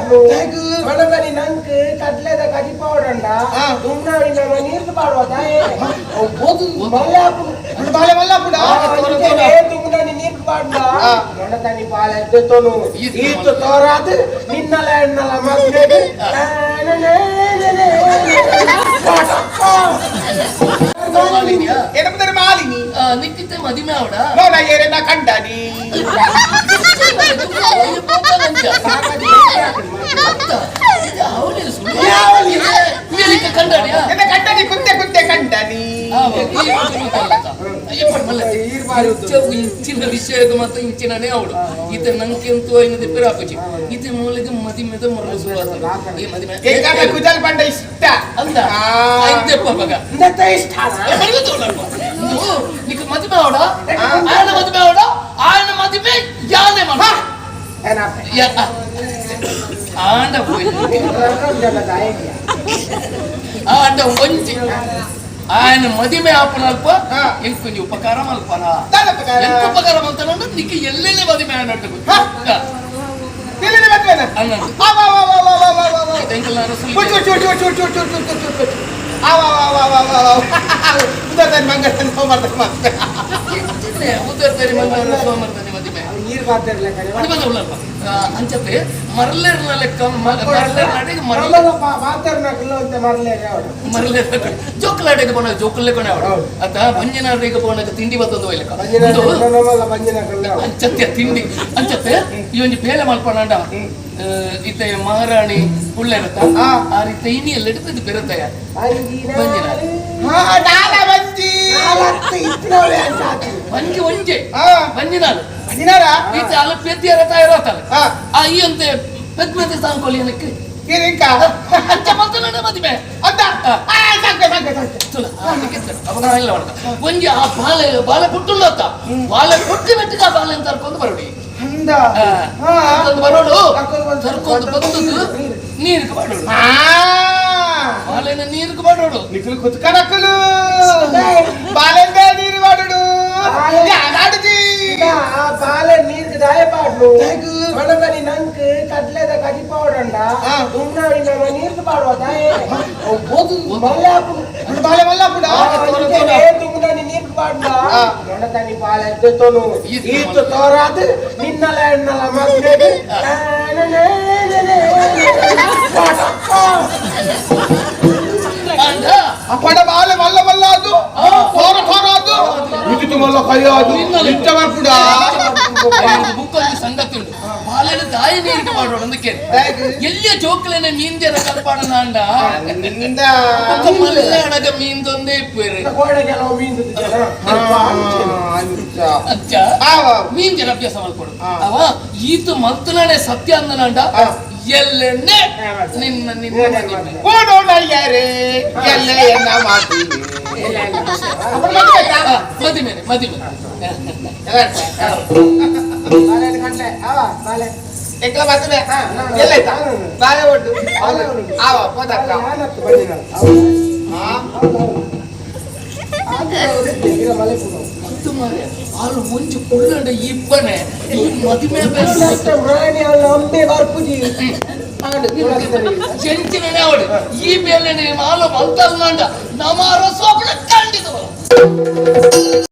ಪಾಡ್ನು ಮಣದನಿ ನಂಕ್ ಕಡ್ಲೆದ ಕಜಿ ಪಾವಡಂಡ ದುಮ್ನಾಡಿ ನಮ್ಮ ನೀರ್ದು ಪಾಡುವ ದಾಯೆ ಅವು ಬೋದು ಮಲ್ಲೆ ಆಪುಂಡು. ಬಾಲೆ ಮಲ್ಲಪುಡ ಅಂಚನೆ ದುಮ್ನಾಡಿ ನೀರ್ದು ಪಾಡ್ದ ಮಣದನಿ ಬಾಲೆ ಎದ್ದೆತ್ತೋನು ಈತು ತೋರಾದ್ ನಿನ್ನಲ ಎನ್ನಲ ಮದ್ವೆಗ್ ಮಾಲಿನ್ಯ ಎನಪುದರ ಮಾಲಿನಿ ನಿಕ್ಕಿತ್ತೆ ಮದಿಮೆ ಅವಡ ನೋಡ ಏರೆನ ಕಂಡನಿ ಕಂಡಾಡಿಯಾ ಎನ್ನ ಕಂಡನಿ ಕುತ್ತೆ ಕುತ್ತೆ ಕಂಡನಿ ಇಂಚಿನ ವಿಷಯದ ಮಾತ್ರ ಇಂಚಿನನೇ ಅವಳು ಈತ ನಂಗೆಂತೂ ಐನದೆ ಪಿರಾಪುಜಿ ಈತ ಮೂಲಕ ಮದಿಮೆದ ಮರಳು ಶುರುವಾಗ್ತದೆ ಈ ಮದಿಮೆ ಎಂಕಾನ ಕುಜಲ್ ಬಂಡ ಇಷ್ಟ ಅಂದ ಐದಪ್ಪ ಮಗ ಇಂದತ್ತ ಇಷ್ಟ నీకు మదిమే అవడా ఆయన మదిమే అవడా ఆయన మదిమే యానే మన ಆಂಡ ಆಂಡ ಒಂಜಿ ఆయన ಮದಿಮೆ ಆಪನಲ್ಪ ಎಂಕೊಂಜಿ ಉಪಕಾರ ಮಲ್ಪನ ಎಂಕ ಉಪಕಾರ ಮಲ್ತನ ನಿಕ್ಕ ಎಲ್ಲೆಲ್ಲಿ ಮದಿಮೆ ಆನಟ್ಟು ಅನ್ನ ಎಂಕಲ್ನ ಅರಸು ಉದರ್ದರಿ ಮಂಗಳವಾರ ಸೋಮವಾರದಲ್ಲಿ ಮದಿಮೆ ನೀರು ಬಾತಿರ್ಲೆ ಕಡೆ ಮದಿಮೆ ಉಳ್ಳಲ್ಪ ಅಂಚತೆ ಮರಲೇರ್ನ ಲೆಕ್ಕ ಮರಲೇರ್ ನಾಡಿಗೆ ಮರಲ ಬಾತರ್ನಕಲ್ಲ ಅಂತ ಮರಲೇ ಅವಳು ಮರಲೇರ್ ಜೋಕುಲಾಡಿಗೆ ಪೋನಾಗ ಜೋಕುಲ್ಲೇ ಕೊನೆ ಅವಳು ಅತ್ತ ಬಂಜಿನಾಡಿಗೆ ಪೋನಾಗ ತಿಂಡಿ ಬತ್ತೊಂದು ಒಯ್ಲಕ್ಕ ನಮ್ಮಲ್ಲ ಬಂಜಿನಕಲ್ಲ ಅಂಚತ್ತೆ ತಿಂಡಿ ಅಂಚತ್ತೆ ಈ ಒಂಜಿ ಬೇಲೆ ಮಲ್ಪಣಂಡ ಇತ್ತೆ ಮಹಾರಾಣಿ ಉಳ್ಳೆರತ್ತ ಆ ರೀತಿ ಇನಿ ಎಲ್ಲ ಹಿಡಿದು ಬೆರತಯ ಬಂಜಿ ಒಂಜೆ ಬಂಜಿನಾಳು ಈತ ಅಲ್ಲ ಪೆದ್ದಿಯರ ತಾಯಿರತ್ತಲ್ಲ ಆ ಈ ಅಂತೆ ಪೆದ್ಮತೆ ಸಾಂಕೋಲಿ ಏನಕ್ಕೆ ಅಂಚ ಮಲ್ತನಂಡ ಮದಿಮೆ ತುಲ ಅವಾಗ ಇಲ್ಲ ಮಾಡ್ದ ಒಂಜಿ ಆ ಬಾಲೆ ಬಾಲೆ ಪುಟ್ಟುಳ್ಳತ್ತ ಬಾಲೆ ಪುಟ್ಟಿ ಬೆಟ್ಟಿಗೆ ಆ ಬಾಲೆ ತರ್ಕೊಂಡು ಬರೋಡಿ ತರ್ಕೊಂಡು ಬರೋಡು ತರ್ಕೊಂಡು ಬಂದು ನೀರಿಗೆ ಮಾಡೋಡು ಬಾಲೆನ ನೀರಿಗೆ ಮಾಡೋಡು నికులు కుతుకనక్కులు బాలెందే నీరు వాడుడు యానాడిది ಆ ಬಾಲೆ ನೀರ್ಗೆ ದಾಯ ಪಾಡ್ಲು ಮಣದನಿ ನಂಕ್ ಕಡ್ಲೆದ ಕಜಿ ಪಾವಡಂಡ ದುಮ್ನಾಡಿ ನಮ್ಮ ನೀರ್ದು ಪಾಡುವ ದಾಯೆ ಅವು ಬೋದು ಮಲ್ಲೆ ಆಪುಂಡು. బాలె మల్లపుడ ಅಂಚನೆ ದುಮ್ನಾಡಿ ನೀರ್ದು ಪಾಡ್ದ ಮಣದನಿ ಬಾಲೆ ಎದ್ದೆತ್ತೋನು ಈತು ತೋರಾದ್ ನಿನ್ನಲ ಎನ್ನಲ ಮದ್ವೆಗ್ ಅಂಡ అప్పడ బాలె మల్ల మల్లాదు తోర తోరాదు ఇటు మల్ల కయ్యాదు ఇట్ట వర్పుడా ಬುಕ್ಕೊಂದು ಸಂಗತಿ ಉಂಟು ಬಾಲೆನ ದಾಯ ನೀರಿಗೆ ಮಾಡೋಡು ಅದಕ್ಕೆ ಎಲ್ಲಿಯ ಜೋಕ್ಲೇನೆ ಮೀನ್ಜರ ಕಲ್ಪಾಡನ ಅಂಡ ಬೊಕ್ಕ ಮಲ್ಲೆ ಅಡಗ ಮೀನ್ದೊಂದೇ ಇಪ್ಪೇರು ಗೋಡೆ ಕೆಲವು ಮೀನು ಅಚ್ಚ ಮೀನ್ ಜನ ಅಭ್ಯಾಸ ಮಾಡ್ಕೊಡು ಅವ ಈತ ಮಲ್ತನಾಡೆ ಸತ್ಯ ಅಂದನಾಂಡ ಎಲ್ಲೆನ್ನೆ ನಿನ್ನ ನಿನ್ನ ಮದಿಮೆ. ಓಡೋಣಯ್ಯರೇ ಎಲ್ಲ ಎನ್ನ ಮಾತಿ ಆ, ಮದಿಮೆನೆ ಮದಿಮೆ ಬಾಲೆ ಕಡ್ಲೆ ಅವ ಬಾಲೆ ఎట్లా మాత్రమే ఎల్లైతా బాలే ఒడ్డు ఆవా పోదక్క ಯಾನತ್ತು ಬಂದಿನ ಅದು ಮಾರ್ರೆ, ಆಳು ಒಂಜಿ ಕುಳ್ಳಂಡ ಇಬ್ಬನೆ ಈ ಮದಿಮೆ ಅಭ್ಯಾಸ ರಾಣಿ ಅಲ್ಲ ಅಂಬೆ ಬರ್ಪುಜಿ ಚೆಂಚಿನೇ ಅವಳು ಈ ಮೇಲೆ ಮಾಲು ಮಲ್ತಲ್ನಾಂಡ ನಮಾರ ಸೋಪಣ ಖಂಡಿತ ಬರ.